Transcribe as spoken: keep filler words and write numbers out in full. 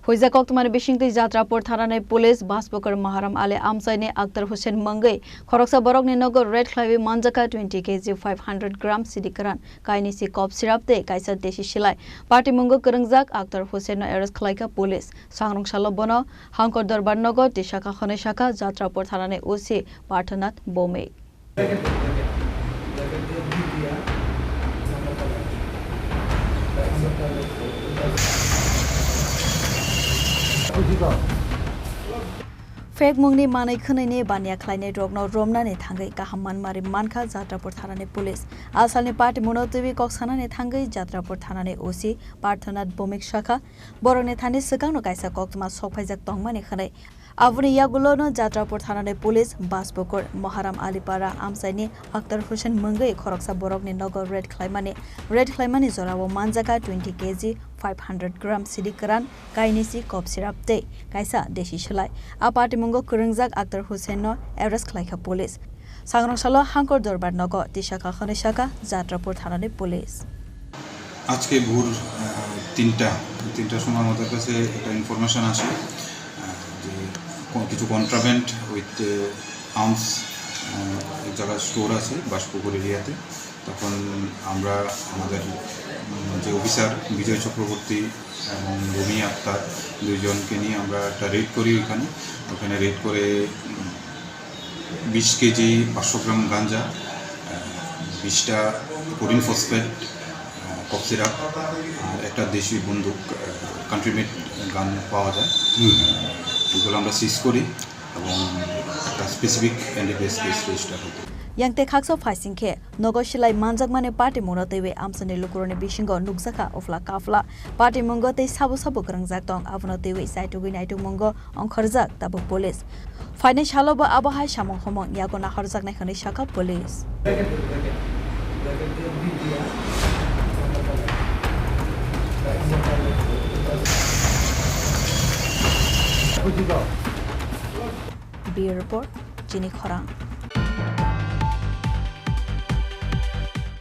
Huijak koktwmani bisingtwi Jatrapur thanani police Basbokur Maharam Ali amchaini Akhtar Hussain mungwi khoroksa borokni nogo raid khlaiwi manjakha twenty K G five hundred gram sidi kwran, kainwi si kop sirap tei kaisa desi silai. Patimungo kwrwngjak Akhtar Hussainno arrest khlaikha police. Sangrong salo bono Hangkor Dorbar nogo tisakha hwnwi sakha Jatrapur thanani O C Parthanath Bhowmik. Fake mungni manwi khwnwini baniya khlainairokno romnani thangwi kaham manmari mankha Jatrapur thanani police. Asalni patimungno twiwi kok sanani thangwi Jatrapur thanani O C Parthanath Bhowmik sakha, borokni thani swkangno kaisa koktwma sokphaijak tongmani hwnwi. Aboni yagulono Jatrapur thanani police Basbokur Maharam Alipara amchaini Akhtar Hussain mungwi khoroksa borokni nogo raid khlaimani. Raid khlaimani jorao manjakha twenty K G five hundred gram sidi kwran, kainwi si kop sirap tei kaisa desi silai. A patimungo kwrwngjak Akhtar Hussainno arrest khlaikha police. Sangrong salo Hangkor Dorbar nogo tisakha hwnwi sakha Jatrapur thanani police. আজকে ভোর আহ, তিনটা তিনটার সময় আমাদের কাছে একটা ইনফরমেশন আসে আহ, যে কো- কিছু কন্ট্রাব্যান্ড উইথ আর্মস এক জায়গায় স্টোর আছে বাসপুকুর এরিয়াতে। তখন আমরা আমাদের উম, যে অফিসার বিজয় চক্রবর্তী এবং রুমি আক্তার দুইজনকে নিয়ে আমরা একটা রেড করি ওইখানে। ওখানে রেড করে উম, বিশ কেজি পাঁচশো গ্রাম গাঞ্জা, আহ, বিশটা কোরিন ফসফেট, আহ, কফ সিরাপ, আর একটা দেশি বন্দুক, আহ, কান্ট্রি মেড গান পাওয়া যায়। এগুলো আমরা সিজ করি এবং একটা স্পেসিফিক এনডিপিএস কেস রেজিস্টার হতো। Yang tei khaksa phaising khe nogo silai manjakmani patimungno twiwi amchaini lukurokni bisingo nukjakha uphla kaphla. Patimungo tei sabo sabo kwrwngjak tong, abono twiwi chaitugwi naitukmungo ongkhorjak tabuk police. Phainai salo bo abo hai samung humung yago nahorjaknai hwnwi sakha police. Bureau Report, Chini Khorang.